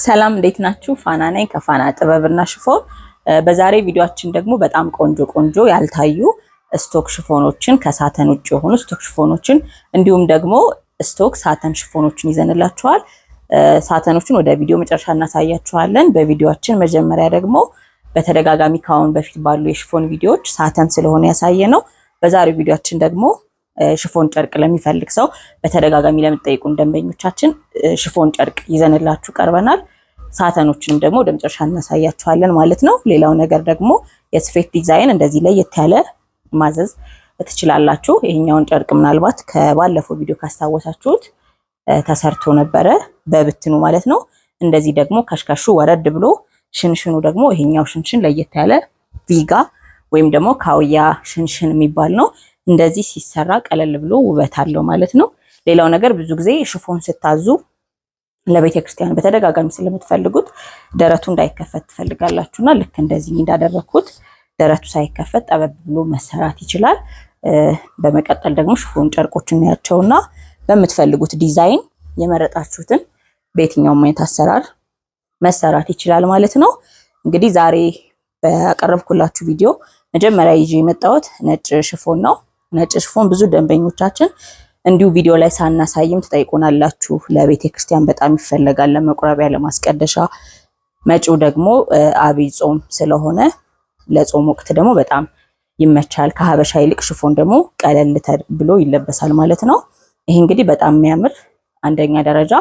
ሰላም እንዴት ናችሁ? ፋና ነኝ ከፋና ጥበብና ሽፎን። በዛሬ ቪዲዮአችን ደግሞ በጣም ቆንጆ ቆንጆ ያልታዩ stock ሽፎኖችን ከ satin ውጭ የሆኑ stock ሽፎኖችን እንዲሁም ደግሞ stock satin ሽፎኖችን ይዘንላችኋል። satin ኦችን ወደ ቪዲዮ መጨረሻ እናሳያችኋለን። በቪዲዮአችን መጀመሪያ ደግሞ በተደጋጋሚ ከአሁን በፊት ባሉ የሽፎን ቪዲዮዎች satin ስለሆነ ያሳየነው። በዛሬው ቪዲዮአችን ደግሞ ሽፎን ጨርቅ ለሚፈልግ ሰው በተደጋጋሚ ለምትጠይቁን ደንበኞቻችን ሽፎን ጨርቅ ይዘንላችሁ ቀርበናል። satin ኦችንም ደግሞ ወደ መጨረሻ እናሳያችኋለን ማለት ነው። ሌላው ነገር ደግሞ የስፌት ዲዛይን እንደዚህ ለየት ያለ ማዘዝ ትችላላችሁ። ይሄኛውን ጨርቅ ምናልባት ከባለፈው ቪዲዮ ካስታወሳችሁት ተሰርቶ ነበረ በብትኑ ማለት ነው። እንደዚህ ደግሞ ከሽከሹ ወረድ ብሎ ሽንሽኑ ደግሞ ይሄኛው ሽንሽን ለየት ያለ ቪጋ ወይም ደግሞ ካውያ ሽንሽን የሚባል ነው። እንደዚህ ሲሰራ ቀለል ብሎ ውበት አለው ማለት ነው። ሌላው ነገር ብዙ ጊዜ ሽፎን ስታዙ ለቤተ ክርስቲያን በተደጋጋሚ ስለምትፈልጉት ደረቱ እንዳይከፈት ትፈልጋላችሁና ልክ እንደዚህ እንዳደረኩት ደረቱ ሳይከፈት ጠበብ ብሎ መሰራት ይችላል። በመቀጠል ደግሞ ሽፎን ጨርቆች እናያቸውና በምትፈልጉት ዲዛይን የመረጣችሁትን በየትኛውም አይነት አሰራር መሰራት ይችላል ማለት ነው። እንግዲህ ዛሬ ባቀረብኩላችሁ ቪዲዮ መጀመሪያ ይዤ የመጣሁት ነጭ ሽፎን ነው። ነጭ ሽፎን ብዙ ደንበኞቻችን እንዲሁ ቪዲዮ ላይ ሳናሳይም ትጠይቁናላችሁ። ለቤተ ክርስቲያን በጣም ይፈለጋል፣ ለመቁረቢያ፣ ለማስቀደሻ። መጪው ደግሞ አብይ ጾም ስለሆነ ለጾም ወቅት ደግሞ በጣም ይመቻል። ከሀበሻ ይልቅ ሽፎን ደግሞ ቀለል ብሎ ይለበሳል ማለት ነው። ይሄ እንግዲህ በጣም የሚያምር አንደኛ ደረጃ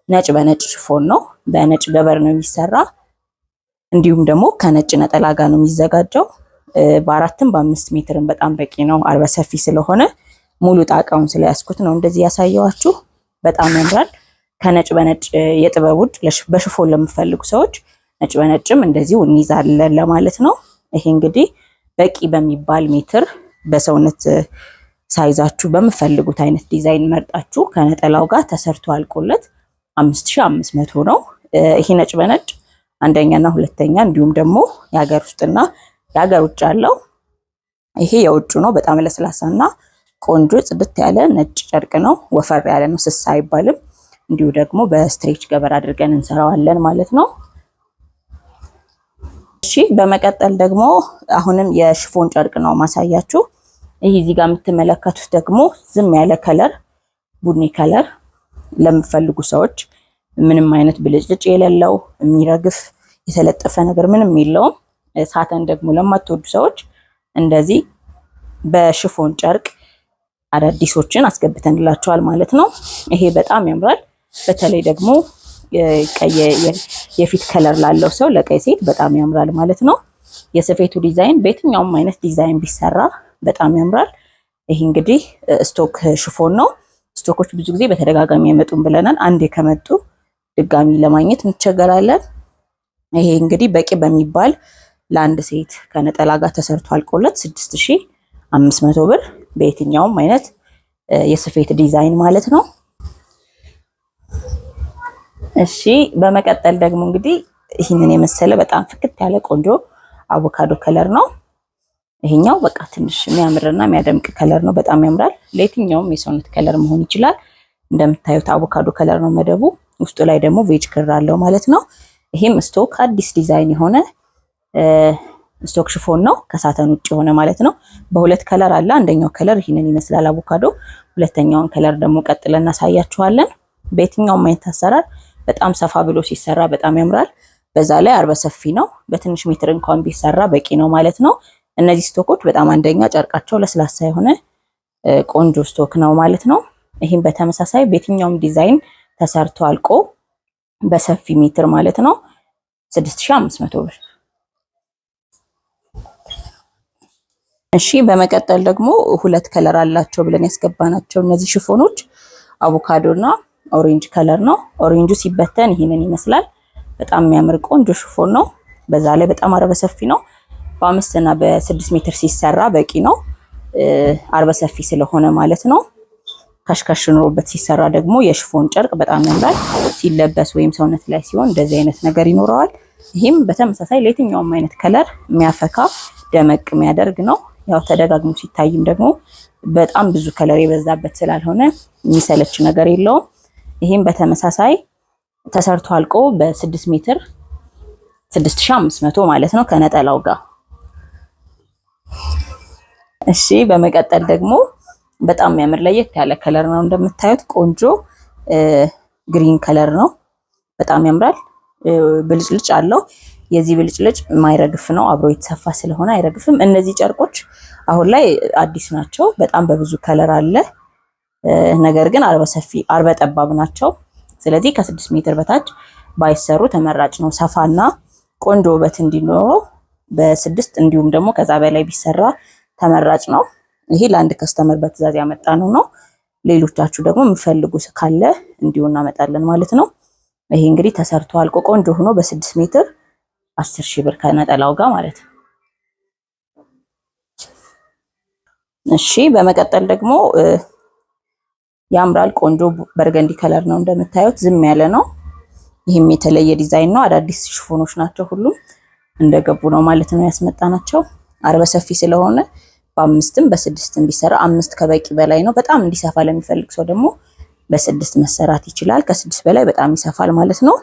ነጭ በነጭ ሽፎን ነው። በነጭ ገበር ነው የሚሰራ። እንዲሁም ደግሞ ከነጭ ነጠላ ጋር ነው የሚዘጋጀው። በአራትም በአምስት ሜትርም በጣም በቂ ነው። አርበ ሰፊ ስለሆነ ሙሉ ጣቃውን ስለያዝኩት ነው እንደዚህ ያሳየዋችሁ። በጣም ያምራል። ከነጭ በነጭ የጥበብ ውጭ በሽፎን ለምፈልጉ ሰዎች ነጭ በነጭም እንደዚሁ እንይዛለን ለማለት ነው። ይሄ እንግዲህ በቂ በሚባል ሜትር በሰውነት size ኣችሁ በምፈልጉት አይነት ዲዛይን መርጣችሁ ከነጠላው ጋር ተሰርቶ አልቆለት 5500 ነው። ይሄ ነጭ በነጭ አንደኛና ሁለተኛ እንዲሁም ደግሞ የሀገር ውስጥና የሀገር ውጭ አለው። ይሄ የውጩ ነው። በጣም ለስላሳና ቆንጆ ጽድት ያለ ነጭ ጨርቅ ነው። ወፈር ያለ ነው፣ ስስ አይባልም። እንዲሁ ደግሞ በ stretch ገበር አድርገን እንሰራዋለን ማለት ነው። እሺ በመቀጠል ደግሞ አሁንም የሽፎን ጨርቅ ነው ማሳያችሁ። ይህ እዚህ ጋር የምትመለከቱት ደግሞ ዝም ያለ color ቡኒ color ለምትፈልጉ ሰዎች ምንም አይነት ብልጭልጭ የሌለው የሚረግፍ የተለጠፈ ነገር ምንም የለውም። satin ደግሞ ለማትወዱ ሰዎች እንደዚህ በሽፎን ጨርቅ አዳዲሶችን አስገብተንላቸዋል ማለት ነው። ይሄ በጣም ያምራል። በተለይ ደግሞ ቀይ የፊት color ላለው ሰው ለቀይ ሴት በጣም ያምራል ማለት ነው። የስፌቱ ዲዛይን በየትኛውም አይነት ዲዛይን ቢሰራ በጣም ያምራል። ይሄ እንግዲህ stock ሽፎን ነው። stock ኦች ብዙ ጊዜ በተደጋጋሚ አይመጡም ብለናል። አንዴ ከመጡ ድጋሚ ለማግኘት እንቸገራለን። ይሄ እንግዲህ በቂ በሚባል ለአንድ ሴት ከነጠላ ጋር ተሰርቶ አልቆለት 6500 ብር በየትኛውም አይነት የስፌት ዲዛይን ማለት ነው። እሺ በመቀጠል ደግሞ እንግዲህ ይህንን የመሰለ በጣም ፍክት ያለ ቆንጆ አቮካዶ color ነው። ይሄኛው በቃ ትንሽ የሚያምርና የሚያደምቅ color ነው። በጣም ያምራል። ለየትኛውም የሰውነት color መሆን ይችላል። እንደምታዩት አቮካዶ color ነው መደቡ። ውስጡ ላይ ደግሞ beige ክር አለው ማለት ነው። ይሄም stock አዲስ ዲዛይን የሆነ stock ሽፎን ነው። ከ satin ውጭ የሆነ ማለት ነው። በሁለት color አለ። አንደኛው color ይህንን ይመስላል አቮካዶ። ሁለተኛውን color ደግሞ ቀጥለን እናሳያችኋለን። በየትኛውም አይነት አሰራር በጣም ሰፋ ብሎ ሲሰራ በጣም ያምራል። በዛ ላይ አርበ ሰፊ ነው። በትንሽ ሜትር እንኳን ቢሰራ በቂ ነው ማለት ነው። እነዚህ stock ኦች በጣም አንደኛ ጨርቃቸው ለስላሳ የሆነ ቆንጆ stock ነው ማለት ነው። ይህም በተመሳሳይ በየትኛውም ዲዛይን ተሰርቶ አልቆ በሰፊ ሜትር ማለት ነው 6500 ብር። እሺ በመቀጠል ደግሞ ሁለት color አላቸው ብለን ያስገባናቸው እነዚህ ሽፎኖች አቮካዶ እና orange color ነው። orange ኡ ሲበተን ይህንን ይመስላል። በጣም የሚያምር ቆንጆ ሽፎን ነው። በዛ ላይ በጣም አርበ ሰፊ ነው። በአምስት እና በስድስት ሜትር ሲሰራ በቂ ነው። አርበ ሰፊ ስለሆነ ማለት ነው። ከሽከሽ ኖሮበት ሲሰራ ደግሞ የሽፎን ጨርቅ በጣም ያምራል። ሲለበስ ወይም ሰውነት ላይ ሲሆን እንደዚህ አይነት ነገር ይኖረዋል። ይህም በተመሳሳይ ለየትኛውም አይነት color የሚያፈካ ደመቅ የሚያደርግ ነው። ያው ተደጋግሞ ሲታይም ደግሞ በጣም ብዙ color የበዛበት ስላልሆነ የሚሰለች ነገር የለውም። ይህም በተመሳሳይ ተሰርቶ አልቆ በ6 ሜትር 6500 ማለት ነው ከነጠላው ጋር። እሺ በመቀጠል ደግሞ በጣም የሚያምር ለየት ያለ color ነው። እንደምታዩት ቆንጆ green color ነው። በጣም ያምራል። ብልጭልጭ አለው። የዚህ ብልጭልጭ የማይረግፍ ነው። አብሮ የተሰፋ ስለሆነ አይረግፍም። እነዚህ ጨርቆች አሁን ላይ አዲስ ናቸው። በጣም በብዙ color አለ። ነገር ግን አርበ ሰፊ አርበ ጠባብ ናቸው። ስለዚህ ከ6 ሜትር በታች ባይሰሩ ተመራጭ ነው። ሰፋና ቆንጆ ውበት እንዲኖረው በ6 እንዲሁም ደግሞ ከዛ በላይ ቢሰራ ተመራጭ ነው። ይሄ ለአንድ customer በትዕዛዝ ያመጣነው ነው። ሌሎቻችሁ ደግሞ የምትፈልጉ ካለ እንዲሁ እናመጣለን ማለት ነው። ይሄ እንግዲህ ተሰርቶ አልቆ ቆንጆ ሆኖ በ6 ሜትር 10,000 ብር ከነጠላው ጋር ማለት ነው። እሺ በመቀጠል ደግሞ ያምራል። ቆንጆ burgundy color ነው እንደምታዩት፣ ዝም ያለ ነው። ይህም የተለየ ዲዛይን ነው። አዳዲስ ሽፎኖች ናቸው። ሁሉም እንደገቡ ነው ማለት ነው ያስመጣናቸው። አርበ ሰፊ ስለሆነ በአምስትም በስድስትም ቢሰራ አምስት ከበቂ በላይ ነው። በጣም እንዲሰፋ ለሚፈልግ ሰው ደግሞ በስድስት መሰራት ይችላል። ከስድስት በላይ በጣም ይሰፋል ማለት ነው።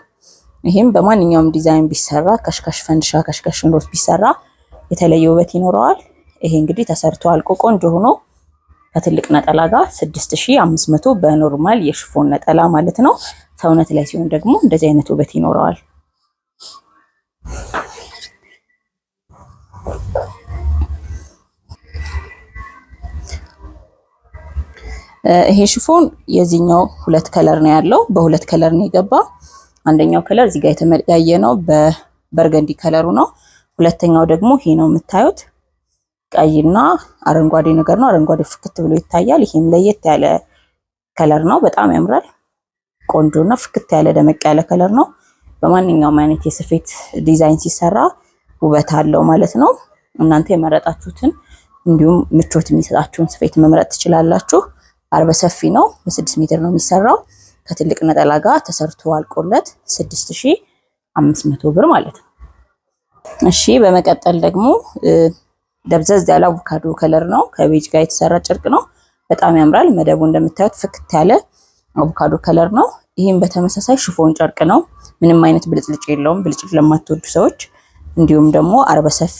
ይህም በማንኛውም ዲዛይን ቢሰራ ከሽከሽ ፈንድሻ፣ ከሽከሽ ኖት ቢሰራ የተለየ ውበት ይኖረዋል። ይሄ እንግዲህ ተሰርቶ አልቆ ቆንጆ ሆኖ ከትልቅ ነጠላ ጋር 6500 በ normal የ chiffon ነጠላ ማለት ነው። ሰውነት ላይ ሲሆን ደግሞ እንደዚህ አይነት ውበት ይኖረዋል። ይሄ chiffon የዚህኛው ሁለት color ነው ያለው። በሁለት color ነው የገባ። አንደኛው color እዚህ ጋር የተለያየ ነው፣ በ burgundy color ኡ ነው። ሁለተኛው ደግሞ ይሄ ነው የምታዩት፣ ቀይና አረንጓዴ ነገር ነው። አረንጓዴ ፍክት ብሎ ይታያል። ይሄም ለየት ያለ color ነው። በጣም ያምራል። ቆንጆና ፍክት ያለ ደመቅ ያለ color ነው። በማንኛውም አይነት የስፌት ዲዛይን ሲሰራ ውበት አለው ማለት ነው። እናንተ የመረጣችሁትን እንዲሁም ምቾት የሚሰጣችሁን ስፌት መምረጥ ትችላላችሁ። አርበ ሰፊ ነው። በ6 ሜትር ነው የሚሰራው። ከትልቅ ነጠላ ጋር ተሰርቶ አልቆለት 6500 ብር ማለት ነው። እሺ በመቀጠል ደግሞ ደብዘዝ ያለ አቮካዶ color ነው። ከ beige ጋር የተሰራ ጨርቅ ነው። በጣም ያምራል። መደቡ እንደምታዩት ፍክት ያለ አቮካዶ color ነው። ይህም በተመሳሳይ chiffon ጨርቅ ነው። ምንም አይነት ብልጭልጭ የለውም። ብልጭልጭ ለማትወዱ ሰዎች እንዲሁም ደግሞ አርበ ሰፊ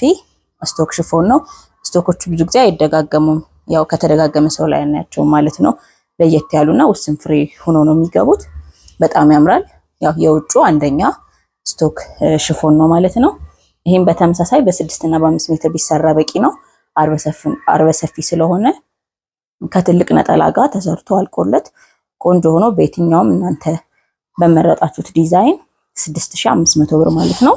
stock chiffon ነው። Stock ኦቹ ብዙ ጊዜ አይደጋገሙም። ያው ከተደጋገመ ሰው ላይ አናያቸውም ማለት ነው። ለየት ያሉና ውስን ፍሬ ሆኖ ነው የሚገቡት። በጣም ያምራል። ያው የውጩ አንደኛ stock chiffon ነው ማለት ነው። ይህም በተመሳሳይ በ6 እና በ5 ሜትር ቢሰራ በቂ ነው። አርበ ሰፊ ስለሆነ ከትልቅ ነጠላ ጋር ተሰርቶ አልቆለት ቆንጆ ሆኖ በየትኛውም እናንተ በመረጣችሁት ዲዛይን 6500 ብር ማለት ነው።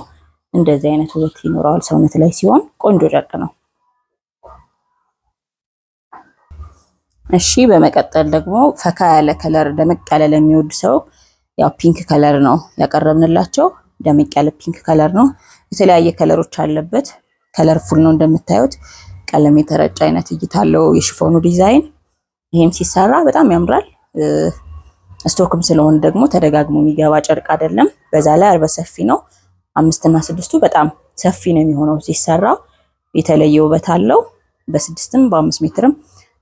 እንደዚህ አይነት ውበት ይኖረዋል ሰውነት ላይ ሲሆን ቆንጆ ጨርቅ ነው። እሺ በመቀጠል ደግሞ ፈካ ያለ color ደመቅ ያለ ለሚወድ ሰው ያው pink color ነው ያቀረብንላቸው። ደመቅ ያለ pink color ነው። የተለያየ color ኦች አለበት። Colorful ነው እንደምታዩት፣ ቀለም የተረጨ አይነት እይታ አለው የ chiffon ኑ ዲዛይን። ይሄም ሲሰራ በጣም ያምራል። Stock ም ስለሆነ ደግሞ ተደጋግሞ የሚገባ ጨርቅ አይደለም። በዛ ላይ አርበ ሰፊ ነው። አምስት እና ስድስቱ በጣም ሰፊ ነው የሚሆነው ሲሰራ የተለየ ውበት አለው። በስድስትም በ5 ሜትርም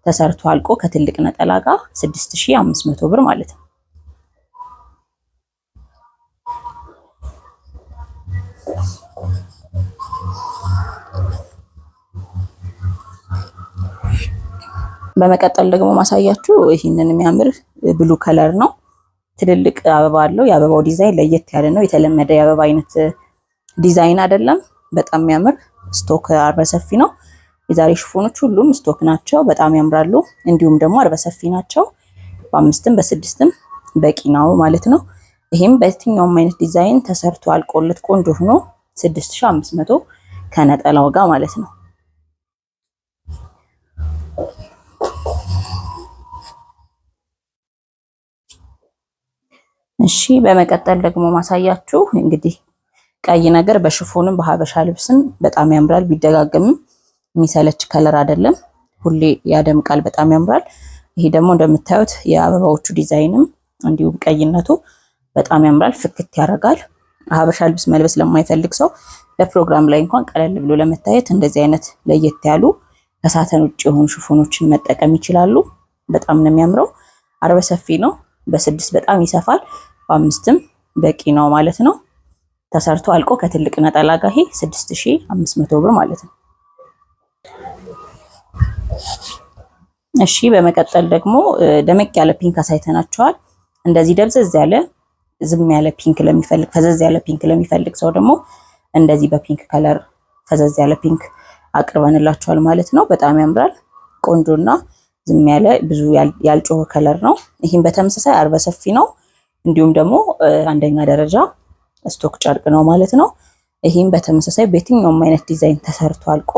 ተሰርቶ አልቆ ከትልቅ ነጠላ ጋር 6500 ብር ማለት ነው። በመቀጠል ደግሞ ማሳያችሁ ይህንን የሚያምር blue color ነው። ትልልቅ አበባ አለው። የአበባው ዲዛይን ለየት ያለ ነው። የተለመደ የአበባ አይነት ዲዛይን አይደለም። በጣም የሚያምር stock አርበ ሰፊ ነው። የዛሬ chiffon ኖች ሁሉም stock ናቸው። በጣም ያምራሉ። እንዲሁም ደግሞ አርበ ሰፊ ናቸው። በአምስትም በስድስትም በቂ ነው ማለት ነው። ይሄም በየትኛውም አይነት ዲዛይን ተሰርቶ አልቆለት ቆንጆ ሆኖ 6500 ከነጠላው ጋር ማለት ነው። እሺ በመቀጠል ደግሞ ማሳያችሁ እንግዲህ ቀይ ነገር በ chiffon ም በሀበሻ ልብስም በጣም ያምራል። ቢደጋገምም የሚሰለች color አይደለም። ሁሌ ያደምቃል። በጣም ያምራል። ይሄ ደግሞ እንደምታዩት የአበባዎቹ ዲዛይንም እንዲሁም ቀይነቱ በጣም ያምራል። ፍክት ያደርጋል። ሀበሻ ልብስ መልበስ ለማይፈልግ ሰው ለፕሮግራም ላይ እንኳን ቀለል ብሎ ለመታየት እንደዚህ አይነት ለየት ያሉ ከ satin ውጭ የሆኑ chiffon ኖችን መጠቀም ይችላሉ። በጣም ነው የሚያምረው። አርበ ሰፊ ነው። በስድስት በጣም ይሰፋል። በአምስትም በቂ ነው ማለት ነው። ተሰርቶ አልቆ ከትልቅ ነጠላ ጋር ይሄ 6500 ብር ማለት ነው። እሺ በመቀጠል ደግሞ ደመቅ ያለ pink አሳይተናቸዋል። እንደዚህ ደብዘዝ ያለ ዝም ያለ pink ለሚፈልግ፣ ፈዘዝ ያለ pink ለሚፈልግ ሰው ደግሞ እንደዚህ በ pink color ፈዘዝ ያለ pink አቅርበንላቸዋል ማለት ነው። በጣም ያምራል። ቆንጆና ዝም ያለ ብዙ ያልጮኸ color ነው። ይህም በተመሳሳይ አርበ ሰፊ ነው። እንዲሁም ደግሞ አንደኛ ደረጃ stock ጨርቅ ነው ማለት ነው። ይህም በተመሳሳይ በየትኛውም አይነት ዲዛይን ተሰርቶ አልቆ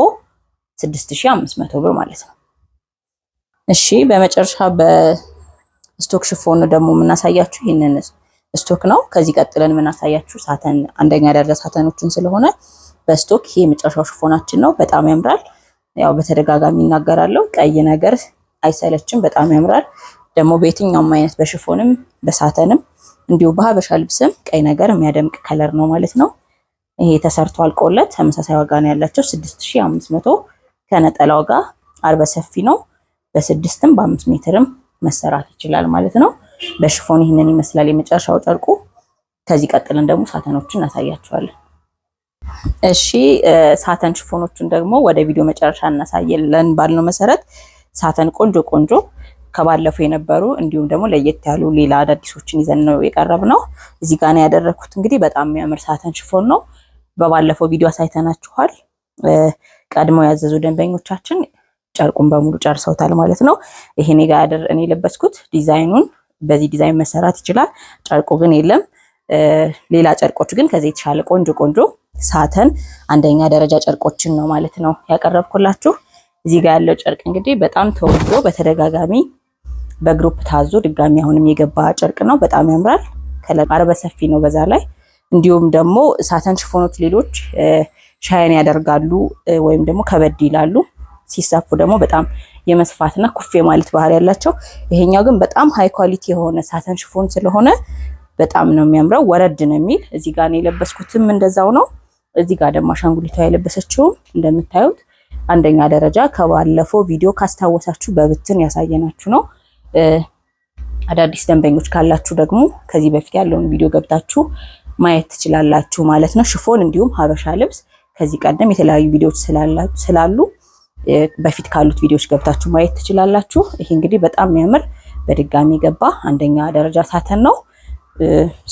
6500 ብር ማለት ነው። እሺ በመጨረሻ በ stock ሽፎን ደግሞ የምናሳያችሁ ይህንን stock ነው። ከዚህ ቀጥለን የምናሳያችሁ satin አንደኛ ደረጃ satin ኦችን ስለሆነ በ stock ይሄ የመጨረሻው ሽፎናችን ነው። በጣም ያምራል። ያው በተደጋጋሚ እናገራለሁ፣ ቀይ ነገር አይሰለችም። በጣም ያምራል። ደግሞ በየትኛውም አይነት በሽፎንም በ satin ም እንዲሁ በሀበሻ ልብስም ቀይ ነገር የሚያደምቅ color ነው ማለት ነው። ይሄ ተሰርቶ አልቆለት ተመሳሳይ ዋጋ ነው ያላቸው 6500 ከነጠላው ጋር አርበ ሰፊ ነው። በስድስትም በአምስት ሜትርም መሰራት ይችላል ማለት ነው። በሽፎን ይህንን ይመስላል የመጨረሻው ጨርቁ። ከዚህ ቀጥለን ደግሞ satin ኦችን እናሳያቸዋለን። እሺ satin ሽፎኖችን ደግሞ ወደ ቪዲዮ መጨረሻ እናሳየለን ባልነው መሰረት satin ቆንጆ ቆንጆ ከባለፈው የነበሩ እንዲሁም ደግሞ ለየት ያሉ ሌላ አዳዲሶችን ይዘን ነው የቀረብነው። እዚህ ጋር ነው ያደረኩት። እንግዲህ በጣም የሚያምር satin ሽፎን ነው። በባለፈው ቪዲዮ አሳይተናችኋል። ቀድመው ያዘዙ ደንበኞቻችን ጨርቁን በሙሉ ጨርሰውታል ማለት ነው። ይሄ እኔ ጋር እኔ የለበስኩት ዲዛይኑን በዚህ ዲዛይን መሰራት ይችላል። ጨርቁ ግን የለም። ሌላ ጨርቆች ግን ከዚህ የተሻለ ቆንጆ ቆንጆ satin አንደኛ ደረጃ ጨርቆችን ነው ማለት ነው ያቀረብኩላችሁ። እዚህ ጋር ያለው ጨርቅ እንግዲህ በጣም ተወዶ በተደጋጋሚ በ group ታዞ ድጋሚ አሁንም የገባ ጨርቅ ነው። በጣም ያምራል። color አርበ ሰፊ ነው በዛ ላይ። እንዲሁም ደግሞ satin ሽፎኖች ሌሎች shine ያደርጋሉ ወይም ደግሞ ከበድ ይላሉ። ሲሰፉ ደግሞ በጣም የመስፋትና ኩፍ ማለት ባህሪ ያላቸው። ይሄኛው ግን በጣም high quality የሆነ satin ሽፎን ስለሆነ በጣም ነው የሚያምረው። ወረድ ነው የሚል። እዚህ ጋር ነው የለበስኩትም እንደዛው ነው። እዚህ ጋር ደግሞ አሻንጉሊቷ የለበሰችውም እንደምታዩት አንደኛ ደረጃ ከባለፈው ቪዲዮ ካስታወሳችሁ በብትን ያሳየናችሁ ነው። አዳዲስ ደንበኞች ካላችሁ ደግሞ ከዚህ በፊት ያለውን ቪዲዮ ገብታችሁ ማየት ትችላላችሁ ማለት ነው። ሽፎን እንዲሁም ሀበሻ ልብስ ከዚህ ቀደም የተለያዩ ቪዲዮዎች ስላሉ በፊት ካሉት ቪዲዮዎች ገብታችሁ ማየት ትችላላችሁ። ይሄ እንግዲህ በጣም የሚያምር በድጋሚ ገባ አንደኛ ደረጃ satin ነው፣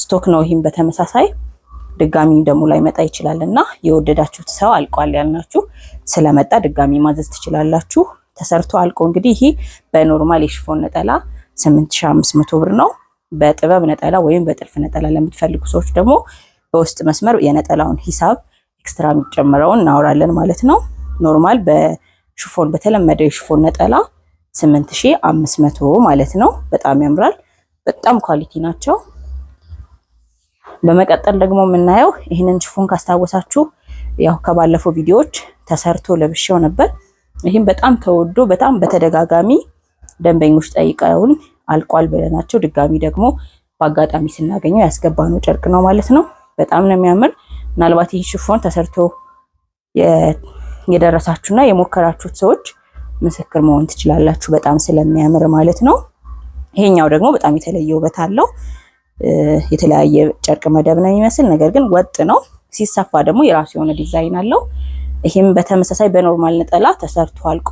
stock ነው። ይህም በተመሳሳይ ድጋሚ ደግሞ ላይመጣ ይችላል እና የወደዳችሁት ሰው አልቋል ያልናችሁ ስለመጣ ድጋሚ ማዘዝ ትችላላችሁ። ተሰርቶ አልቆ እንግዲህ ይሄ በ normal የሽፎን ነጠላ 8500 ብር ነው። በጥበብ ነጠላ ወይም በጥልፍ ነጠላ ለምትፈልጉ ሰዎች ደግሞ በውስጥ መስመር የነጠላውን ሂሳብ extra የሚጨምረውን እናወራለን ማለት ነው። normal በሽፎን በተለመደው የሽፎን ነጠላ 8500 ማለት ነው። በጣም ያምራል። በጣም quality ናቸው። በመቀጠል ደግሞ የምናየው ይህንን ሽፎን ካስታወሳችሁ ያው ከባለፈው ቪዲዮዎች ተሰርቶ ለብሼው ነበር። ይህም በጣም ተወዶ በጣም በተደጋጋሚ ደንበኞች ጠይቀውን አልቋል ብለናቸው ድጋሚ ደግሞ በአጋጣሚ ስናገኘው ያስገባነው ጨርቅ ነው ማለት ነው። በጣም ነው የሚያምር። ምናልባት ይህ ሽፎን ተሰርቶ የደረሳችሁና የሞከራችሁት ሰዎች ምስክር መሆን ትችላላችሁ፣ በጣም ስለሚያምር ማለት ነው። ይሄኛው ደግሞ በጣም የተለየ ውበት አለው። የተለያየ ጨርቅ መደብ ነው የሚመስል፣ ነገር ግን ወጥ ነው። ሲሰፋ ደግሞ የራሱ የሆነ ዲዛይን አለው። ይህም በተመሳሳይ በ normal ነጠላ ተሰርቶ አልቆ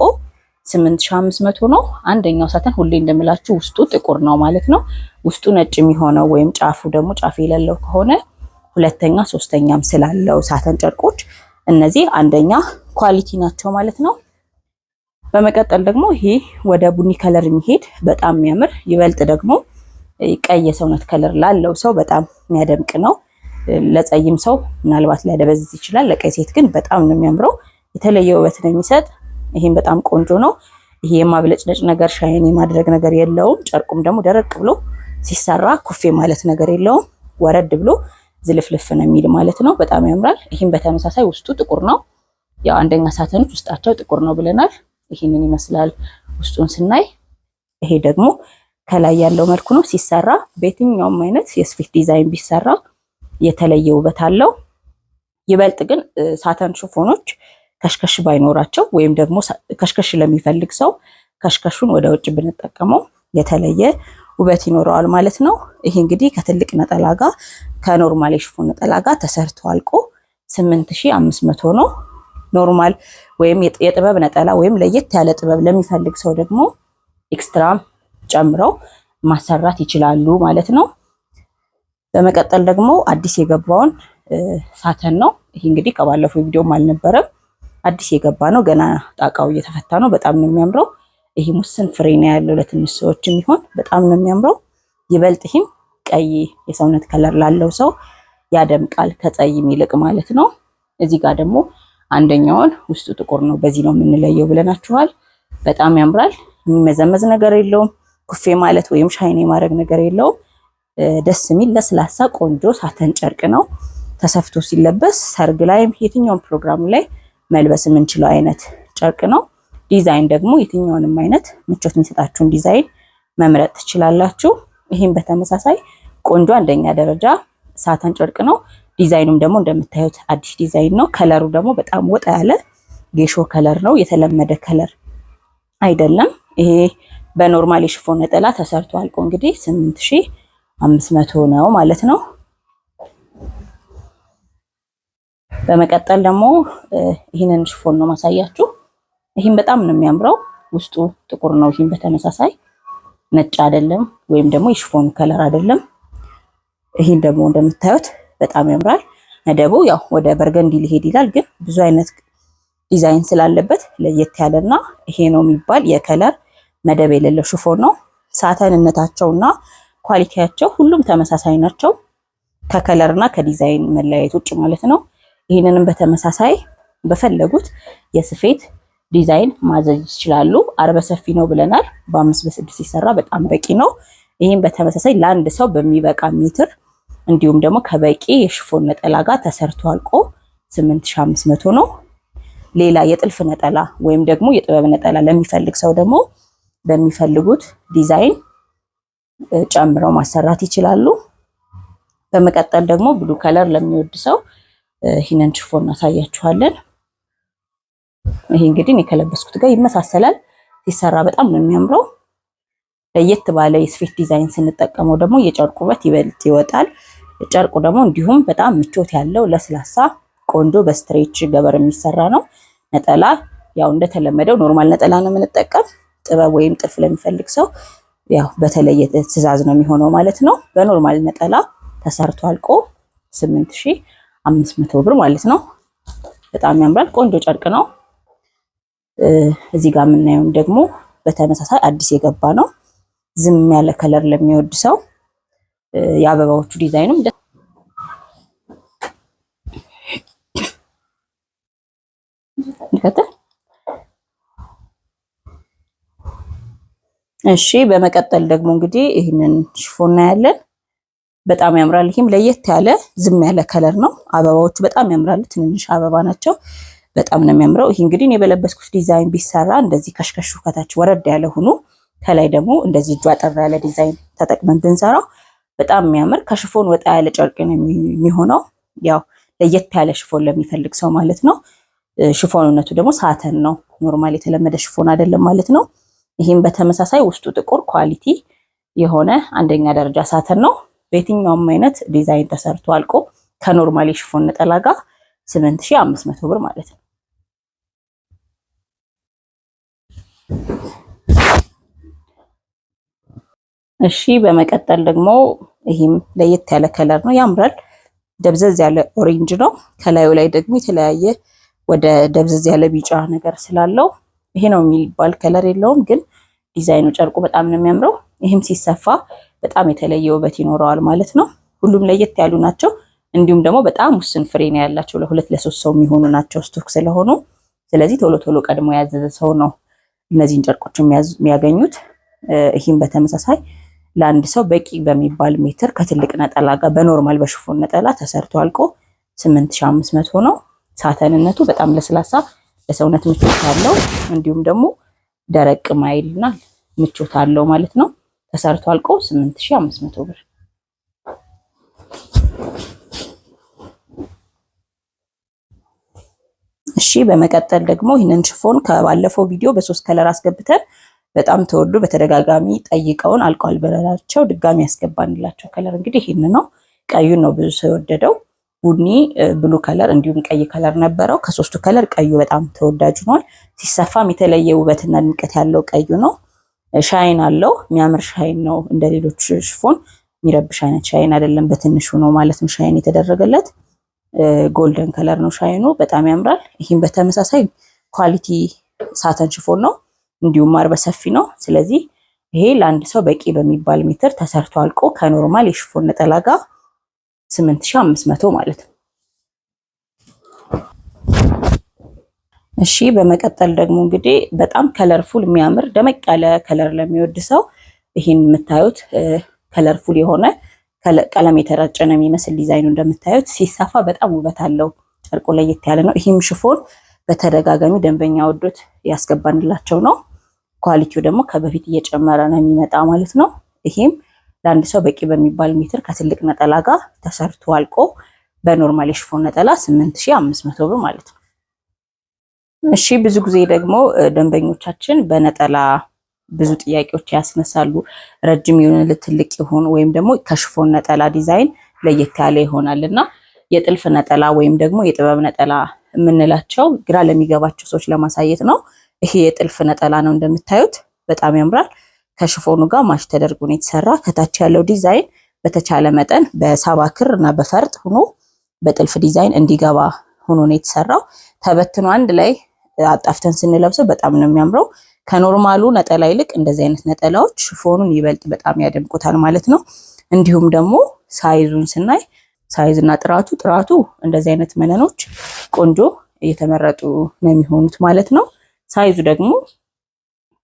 8500 ነው። አንደኛው satin ሁሌ እንደምላችሁ ውስጡ ጥቁር ነው ማለት ነው። ውስጡ ነጭ የሚሆነው ወይም ጫፉ ደግሞ ጫፍ የሌለው ከሆነ ሁለተኛ ሶስተኛም ስላለው satin ጨርቆች እነዚህ አንደኛ quality ናቸው ማለት ነው። በመቀጠል ደግሞ ይሄ ወደ ቡኒ color የሚሄድ በጣም የሚያምር ይበልጥ ደግሞ ቀይ የሰውነት color ላለው ሰው በጣም የሚያደምቅ ነው። ለጸይም ሰው ምናልባት ሊያደበዝዝ ይችላል። ለቀይ ሴት ግን በጣም ነው የሚያምረው። የተለየ ውበት ነው የሚሰጥ። ይሄም በጣም ቆንጆ ነው። ይሄ የማብለጭለጭ ነገር shine የማድረግ ነገር የለውም። ጨርቁም ደግሞ ደረቅ ብሎ ሲሰራ ኩፍ ማለት ነገር የለውም። ወረድ ብሎ ዝልፍልፍ ነው የሚል ማለት ነው። በጣም ያምራል። ይህም በተመሳሳይ ውስጡ ጥቁር ነው። ያው አንደኛ satin ኦች ውስጣቸው ጥቁር ነው ብለናል። ይህንን ይመስላል ውስጡን ስናይ። ይሄ ደግሞ ከላይ ያለው መልኩ ነው ሲሰራ። በየትኛውም አይነት የስፌት ዲዛይን ቢሰራ የተለየ ውበት አለው። ይበልጥ ግን satin ሽፎኖች ከሽከሽ ባይኖራቸው ወይም ደግሞ ከሽከሽ ለሚፈልግ ሰው ከሽከሹን ወደ ውጭ ብንጠቀመው የተለየ ውበት ይኖረዋል ማለት ነው። ይሄ እንግዲህ ከትልቅ ነጠላ ጋር ከ normal የሽፎን ነጠላ ጋር ተሰርቶ አልቆ 8500 ነው። Normal ወይም የጥበብ ነጠላ ወይም ለየት ያለ ጥበብ ለሚፈልግ ሰው ደግሞ extra ጨምረው ማሰራት ይችላሉ ማለት ነው። በመቀጠል ደግሞ አዲስ የገባውን satin ነው። ይሄ እንግዲህ ከባለፈው ቪዲዮም አልነበረም፣ አዲስ የገባ ነው። ገና ጣቃው እየተፈታ ነው። በጣም ነው የሚያምረው። ይሄ ውስን ፍሬ ነው ያለው ለትንሽ ሰዎች የሚሆን በጣም ነው የሚያምረው። ይበልጥ ይህም ቀይ የሰውነት color ላለው ሰው ያደምቃል ከፀይም ይልቅ ማለት ነው። እዚህ ጋር ደግሞ አንደኛውን ውስጡ ጥቁር ነው፣ በዚህ ነው የምንለየው ብለናችኋል። በጣም ያምራል። የሚመዘመዝ ነገር የለውም። ኩፌ ማለት ወይም shine የማድረግ ነገር የለውም። ደስ የሚል ለስላሳ ቆንጆ satin ጨርቅ ነው። ተሰፍቶ ሲለበስ ሰርግ ላይም የትኛውን ፕሮግራም ላይ መልበስ የምንችለው አይነት ጨርቅ ነው። ዲዛይን ደግሞ የትኛውንም አይነት ምቾት የሚሰጣችሁን ዲዛይን መምረጥ ትችላላችሁ። ይህም በተመሳሳይ ቆንጆ አንደኛ ደረጃ satin ጨርቅ ነው። ዲዛይኑም ደግሞ እንደምታዩት አዲስ ዲዛይን ነው። color ኡ ደግሞ በጣም ወጣ ያለ ጌሾ color ነው። የተለመደ color አይደለም። ይሄ በ normal የሽፎን ነጠላ ተሰርቶ አልቆ እንግዲህ 8500 ነው ማለት ነው። በመቀጠል ደግሞ ይህንን ሽፎን ነው ማሳያችሁ። ይህም በጣም ነው የሚያምረው። ውስጡ ጥቁር ነው። ይህም በተመሳሳይ ነጭ አይደለም፣ ወይም ደግሞ የሽፎኑ color አይደለም። ይህን ደግሞ እንደምታዩት በጣም ያምራል። መደቡ ያው ወደ burgundy ሊሄድ ይላል፣ ግን ብዙ አይነት ዲዛይን ስላለበት ለየት ያለና ይሄ ነው የሚባል የ color መደብ የሌለው ሽፎን ነው። satin ነታቸውና quality ያቸው ሁሉም ተመሳሳይ ናቸው፣ ከ color ና ከዲዛይን መለያየት ውጭ ማለት ነው። ይህንንም በተመሳሳይ በፈለጉት የስፌት ዲዛይን ማዘዝ ይችላሉ። አርበ ሰፊ ነው ብለናል። በአምስት በስድስት ሲሰራ በጣም በቂ ነው። ይህም በተመሳሳይ ለአንድ ሰው በሚበቃ ሜትር እንዲሁም ደግሞ ከበቂ የሽፎን ነጠላ ጋር ተሰርቶ አልቆ 8500 ነው። ሌላ የጥልፍ ነጠላ ወይም ደግሞ የጥበብ ነጠላ ለሚፈልግ ሰው ደግሞ በሚፈልጉት ዲዛይን ጨምረው ማሰራት ይችላሉ። በመቀጠል ደግሞ blue color ለሚወድ ሰው ይህንን ሽፎን እናሳያችኋለን። ይሄ እንግዲህ እኔ ከለበስኩት ጋር ይመሳሰላል። ሲሰራ በጣም ነው የሚያምረው። ለየት ባለ የስፌት ዲዛይን ስንጠቀመው ደግሞ የጨርቁ ውበት ይበልጥ ይወጣል። ጨርቁ ደግሞ እንዲሁም በጣም ምቾት ያለው ለስላሳ ቆንጆ በ stretch ገበር የሚሰራ ነው። ነጠላ ያው እንደተለመደው normal ነጠላ ነው የምንጠቀም። ጥበብ ወይም ጥልፍ ለሚፈልግ ሰው ያው በተለየ ትዕዛዝ ነው የሚሆነው ማለት ነው። በ normal ነጠላ ተሰርቶ አልቆ 8500 ብር ማለት ነው። በጣም ያምራል። ቆንጆ ጨርቅ ነው። እዚህ ጋር የምናየውም ደግሞ በተመሳሳይ አዲስ የገባ ነው። ዝም ያለ color ለሚወድ ሰው የአበባዎቹ ዲዛይኑም እንከተል። እሺ፣ በመቀጠል ደግሞ እንግዲህ ይህንን ሽፎን እናያለን። በጣም ያምራል። ይህም ለየት ያለ ዝም ያለ color ነው። አበባዎቹ በጣም ያምራሉ። ትንንሽ አበባ ናቸው። በጣም ነው የሚያምረው። ይህ እንግዲህ እኔ በለበስኩት ዲዛይን ቢሰራ እንደዚህ ከሽከሹ ከታች ወረድ ያለ ሆኖ ከላይ ደግሞ እንደዚህ እጁ አጠር ያለ ዲዛይን ተጠቅመን ብንሰራው በጣም የሚያምር ከሽፎን ወጣ ያለ ጨርቅ ነው የሚሆነው። ያው ለየት ያለ ሽፎን ለሚፈልግ ሰው ማለት ነው። ሽፎንነቱ ደግሞ satin ነው። Normal የተለመደ ሽፎን አይደለም ማለት ነው። ይህም በተመሳሳይ ውስጡ ጥቁር quality የሆነ አንደኛ ደረጃ satin ነው። በየትኛውም አይነት ዲዛይን ተሰርቶ አልቆ ከ normal የሽፎን ነጠላ ጋር 8500 ብር ማለት ነው። እሺ በመቀጠል ደግሞ ይህም ለየት ያለ color ነው፣ ያምራል። ደብዘዝ ያለ orange ነው። ከላዩ ላይ ደግሞ የተለያየ ወደ ደብዘዝ ያለ ቢጫ ነገር ስላለው ይሄ ነው የሚባል color የለውም፣ ግን ዲዛይኑ ጨርቁ በጣም ነው የሚያምረው። ይህም ሲሰፋ በጣም የተለየ ውበት ይኖረዋል ማለት ነው። ሁሉም ለየት ያሉ ናቸው። እንዲሁም ደግሞ በጣም ውስን ፍሬ ነው ያላቸው፣ ለሁለት ለሶስት ሰው የሚሆኑ ናቸው stock ስለሆኑ። ስለዚህ ቶሎ ቶሎ ቀድሞ ያዘዘ ሰው ነው እነዚህን ጨርቆች የሚያገኙት። ይህም በተመሳሳይ ለአንድ ሰው በቂ በሚባል ሜትር ከትልቅ ነጠላ ጋር በ normal በሽፎን ነጠላ ተሰርቶ አልቆ 8500 ነው። satin ነቱ በጣም ለስላሳ ለሰውነት ምቾት አለው። እንዲሁም ደግሞ ደረቅ ማይልና ምቾት አለው ማለት ነው። ተሰርቶ አልቆ 8500 ብር። እሺ በመቀጠል ደግሞ ይህንን ሽፎን ከባለፈው ቪዲዮ በሶስት color አስገብተን በጣም ተወዶ በተደጋጋሚ ጠይቀውን አልቋል ብለናቸው ድጋሚ ያስገባንላቸው color እንግዲህ ይህን ነው። ቀዩን ነው ብዙ ሰው የወደደው። ቡኒ፣ blue color እንዲሁም ቀይ color ነበረው። ከሶስቱ color ቀዩ በጣም ተወዳጅ ሆኗል። ሲሰፋም የተለየ ውበትና ድምቀት ያለው ቀዩ ነው። Shine አለው። የሚያምር shine ነው። እንደ ሌሎች ሽፎን የሚረብሽ አይነት shine አይደለም። በትንሹ ነው ማለት ነው shine የተደረገለት። Golden color ነው shine ኑ፣ በጣም ያምራል። ይህም በተመሳሳይ quality satin ሽፎን ነው። እንዲሁም አርበ ሰፊ ነው። ስለዚህ ይሄ ለአንድ ሰው በቂ በሚባል ሜትር ተሰርቶ አልቆ ከ normal የሽፎን ነጠላ ጋር 8500 ማለት ነው። እሺ በመቀጠል ደግሞ እንግዲህ በጣም colorful የሚያምር ደመቅ ያለ color ለሚወድ ሰው ይህን የምታዩት colorful የሆነ ቀለም የተረጨ ነው የሚመስል ዲዛይኑ እንደምታዩት ሲሰፋ በጣም ውበት አለው። ጨርቁ ለየት ያለ ነው። ይህም ሽፎን በተደጋጋሚ ደንበኛ ወዶት ያስገባንላቸው ነው። Quality ው ደግሞ ከበፊት እየጨመረ ነው የሚመጣ ማለት ነው። ይሄም ለአንድ ሰው በቂ በሚባል ሜትር ከትልቅ ነጠላ ጋር ተሰርቶ አልቆ በ normal የሽፎን ነጠላ 8500 ብር ማለት ነው። እሺ ብዙ ጊዜ ደግሞ ደንበኞቻችን በነጠላ ብዙ ጥያቄዎች ያስነሳሉ። ረጅም ይሁን ትልቅ ይሁን ወይም ደግሞ ከሽፎን ነጠላ ዲዛይን ለየት ያለ ይሆናል እና የጥልፍ ነጠላ ወይም ደግሞ የጥበብ ነጠላ የምንላቸው ግራ ለሚገባቸው ሰዎች ለማሳየት ነው። ይሄ የጥልፍ ነጠላ ነው እንደምታዩት በጣም ያምራል። ከሽፎኑ ጋር match ተደርጎ ነው የተሰራ። ከታች ያለው ዲዛይን በተቻለ መጠን በሳባ ክር እና በፈርጥ ሆኖ በጥልፍ ዲዛይን እንዲገባ ሆኖ ነው የተሰራው። ተበትኖ አንድ ላይ አጣፍተን ስንለብሰው በጣም ነው የሚያምረው። ከ normal ኡ ነጠላ ይልቅ እንደዚህ አይነት ነጠላዎች ሽፎኑን ይበልጥ በጣም ያደምቁታል ማለት ነው። እንዲሁም ደግሞ size ኡን ስናይ size እና ጥራቱ እንደዚህ አይነት መነኖች ቆንጆ እየተመረጡ ነው የሚሆኑት ማለት ነው። Size ኡ ደግሞ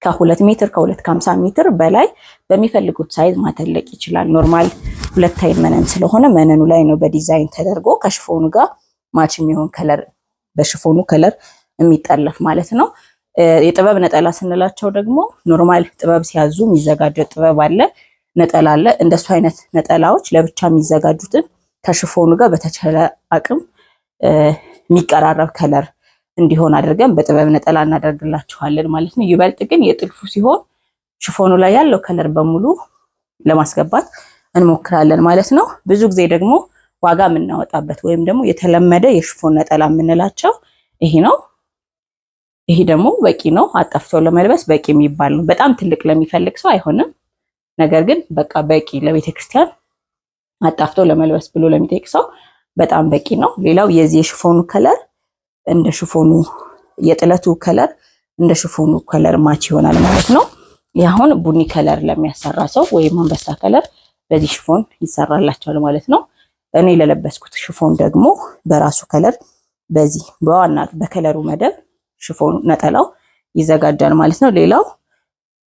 ከሁለት ሜትር ከ2.50 ሜትር በላይ በሚፈልጉት size ማተለቅ ይችላል። Normal ሁለት አይን መነን ስለሆነ መነኑ ላይ ነው በዲዛይን ተደርጎ ከሽፎኑ ጋር match የሚሆን color በሽፎኑ color የሚጠለፍ ማለት ነው። የጥበብ ነጠላ ስንላቸው ደግሞ normal ጥበብ ሲያዙ የሚዘጋጀው ጥበብ አለ፣ ነጠላ አለ። እንደሱ አይነት ነጠላዎች ለብቻ የሚዘጋጁትን ከሽፎኑ ጋር በተቻለ አቅም የሚቀራረብ color እንዲሆን አድርገን በጥበብ ነጠላ እናደርግላችኋለን ማለት ነው። ይበልጥ ግን የጥልፉ ሲሆን ሽፎኑ ላይ ያለው color በሙሉ ለማስገባት እንሞክራለን ማለት ነው። ብዙ ጊዜ ደግሞ ዋጋ የምናወጣበት ወይም ደግሞ የተለመደ የሽፎን ነጠላ የምንላቸው ይሄ ነው። ይሄ ደግሞ በቂ ነው፣ አጣፍቶ ለመልበስ በቂ የሚባል ነው። በጣም ትልቅ ለሚፈልግ ሰው አይሆንም። ነገር ግን በቃ በቂ ለቤተክርስቲያን አጣፍቶ ለመልበስ ብሎ ለሚጠይቅ ሰው በጣም በቂ ነው። ሌላው የዚህ የሽፎኑ color እንደ ሽፎኑ የጥለቱ color እንደ ሽፎኑ color match ይሆናል ማለት ነው። ይህ አሁን ቡኒ color ለሚያሰራ ሰው ወይም አንበሳ color በዚህ ሽፎን ይሰራላቸዋል ማለት ነው። እኔ ለለበስኩት ሽፎን ደግሞ በራሱ color በዚህ በዋና በ color ኡ መደብ ሽፎኑ ነጠላው ይዘጋጃል ማለት ነው። ሌላው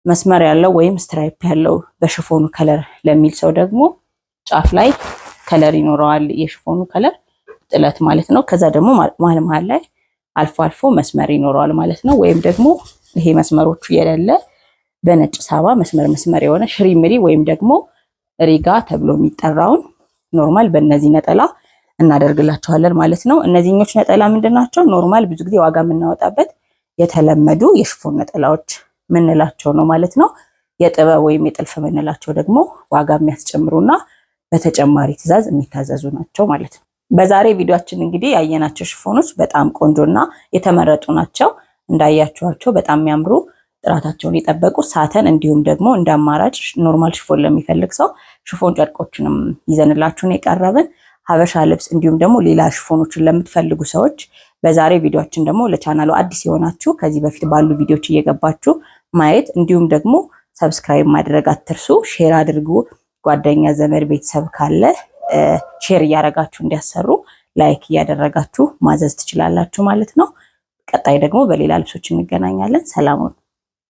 መስመር ያለው ወይም stripe ያለው በሽፎኑ color ለሚል ሰው ደግሞ ጫፍ ላይ color ይኖረዋል የሽፎኑ color ጥለት ማለት ነው። ከዛ ደግሞ መሀል መሀል ላይ አልፎ አልፎ መስመር ይኖረዋል ማለት ነው። ወይም ደግሞ ይሄ መስመሮቹ የሌለ በነጭ ሳባ መስመር መስመር የሆነ ሽሪምሪ ወይም ደግሞ ሪጋ ተብሎ የሚጠራውን normal በእነዚህ ነጠላ እናደርግላቸዋለን ማለት ነው። እነዚህኞች ነጠላ ምንድን ናቸው? Normal ብዙ ጊዜ ዋጋ የምናወጣበት የተለመዱ የሽፎን ነጠላዎች ምንላቸው ነው ማለት ነው። የጥበብ ወይም የጥልፍ ምንላቸው ደግሞ ዋጋ የሚያስጨምሩና በተጨማሪ ትዕዛዝ የሚታዘዙ ናቸው ማለት ነው። በዛሬ ቪዲዮአችን እንግዲህ ያየናቸው ሽፎኖች በጣም ቆንጆና የተመረጡ ናቸው። እንዳያችኋቸው በጣም የሚያምሩ ጥራታቸውን የጠበቁ satin እንዲሁም ደግሞ እንደ አማራጭ normal ሽፎን ለሚፈልግ ሰው ሽፎን ጨርቆችንም ይዘንላችሁን የቀረብን ሀበሻ ልብስ እንዲሁም ደግሞ ሌላ ሽፎኖችን ለምትፈልጉ ሰዎች በዛሬ ቪዲዮአችን ደግሞ ለቻናሉ አዲስ የሆናችሁ ከዚህ በፊት ባሉ ቪዲዮዎች እየገባችሁ ማየት እንዲሁም ደግሞ subscribe ማድረግ አትርሱ። Share አድርጉ። ጓደኛ፣ ዘመድ፣ ቤተሰብ ካለ share እያደረጋችሁ እንዲያሰሩ like እያደረጋችሁ ማዘዝ ትችላላችሁ ማለት ነው። ቀጣይ ደግሞ በሌላ ልብሶች እንገናኛለን። ሰላም ሁኑ።